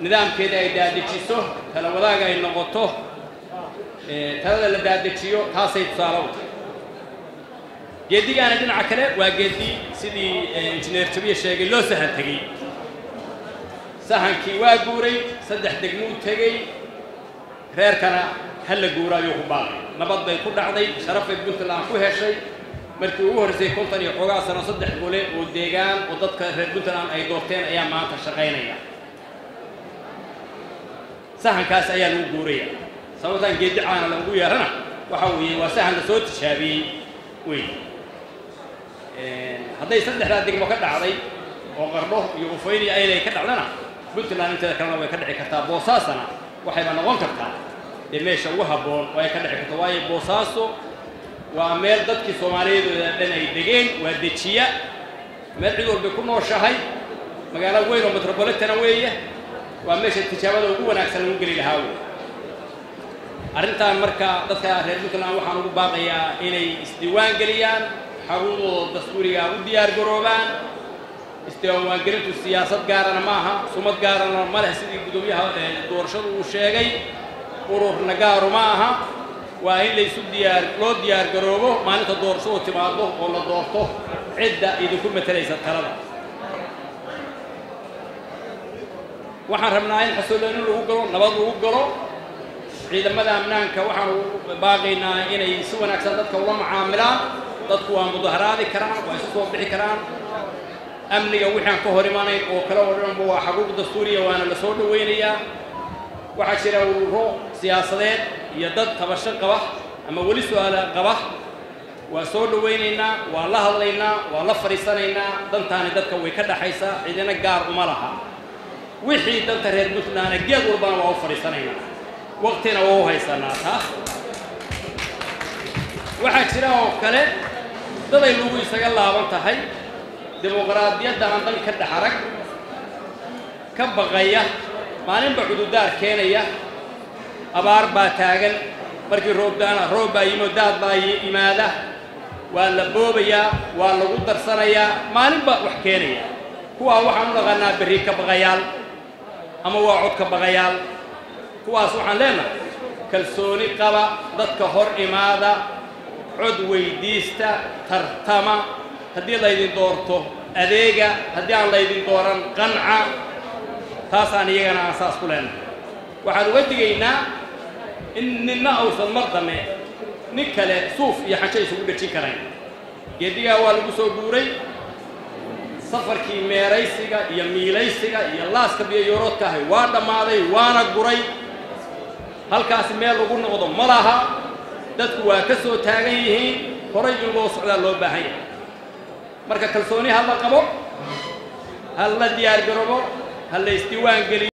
Nidaamkeeda ay daadejiso, tala wadaaga ay noqoto, talada la daadejiyo, taasay tusaale u tahay. Geedigaana dhinaca kale waa geedi sidii injineer Jabiye sheegay loo sahan tegey. Sahankii waa guuray, 3 degmuu tegey, reerkana ha la guura ayuu ku baaqay. Nabad bay ku dhacday, sharafay Puntland ku heshay. Markii ugu horreysay 50 iyo xoogaa sano 3 gole oo deegaan oo dadka reer Puntland ay doorteen ayaa maanta shaqaynaya. Sahankaas ayaa lagu guuraya. Sababtaan geedi caana lagu yeerana waxa weeye waa sahan la soo tijaabiyey wey. Hadday 3daa degmo ka dhacday oo Qardho iyo Ufayn iyo Aylay ka dhacdana, Puntland inteeda kalena way ka dhici kartaa. Boosaasana waxayba noqon kartaa dee meesha ugu habboon oo ay ka dhici karto, waayo Boosaaso waa meel dadkii Soomaaliyeed oo dhan ay degeen, waa dejiya, meel cid walbay ku nooshahay, magaalo weyn oo metropolitana weeye, waa meesha tijaabada ugu wanaagsan lagu geli lahaa wey. Arrintan marka dadka reer Puntland waxaan ugu baaqayaa inay isdiiwaan geliyaan, xaruntooda dastuuriga u diyaar garoobaan. Isdiiwaangelintu siyaasad gaarana maaha, sumad gaarana ma leh, sidii gudoomiyaha doorashadu uu sheegay, ururna gaaru ma aha. Waa in laysu diyaar loo diyaar garoobo maalinta doorashadu timaado oo la doorto cidda idinku matalaysa talada. Waxaan rabnaa in xasillooni lagu galo, nabad lagu galo. Ciidamada amnaanka waxaan ugu baaqaynaa inay si wanaagsan dadka ula macaamilaan. Dadku waa mudaharaadi karaan, waa isu soo bixi karaan. Amniga wixii aan ka hor imanayn oo kale oo dhanba waa xaquuq dastuuriya, waana la soo dhoweynayaa. Waxaa jira ururo siyaasadeed iyo dad tabasho qaba ama weli su'aala qaba, waa soo dhoweynaynaa, waa la hadlaynaa, waa la fadhiisanaynaa. Dantaani dadka way ka dhaxaysaa, cidina gaar uma laha. Wixii danta reer Puntland geed walbana waa u fadhiisanaynaa, waqtina waa u haysanaa. Taa waxaa jira oo kale daday lagu isaga laaban tahay dimuqraadiyadda aan dan ka dhex arag, ka baqaya, maalinba cududaar keenaya. Abaar baa taagan, markii roob daana roob baa yimo, daad baa yimaada, waa la boobayaa, waa lagu darsanayaa, maalinba wax keenaya. Kuwaa waxaan u dhaqanaa berri ka baqayaal ama waa cod ka baqayaal. Kuwaas waxaan leenahay kalsooni qaba, dadka hor imaada, cod weydiista, tartama. Haddii laydin doorto adeega, haddii aan laydin dooran qanca. Taasaan iyagana aan saas ku leenahay. Waxaan uga digaynaa in ninna uusan mar dambe nin kale suuf iyo xanjo isugu dhejin karayn. Geedigaa waa lagu soo guuray. Safarkii meeraysiga iyo miilaysiga iyo laaska biyoyoroodka ahay waa dhammaaday, waana guray. Halkaasi meel lagu noqdo ma laha. Dadku waa ka soo taagan yihiin, horay in loo socdaa loo baahan yahay. Marka kalsooni ha la qabo, ha la diyaar garoobo, ha la isdiiwaan geliyo.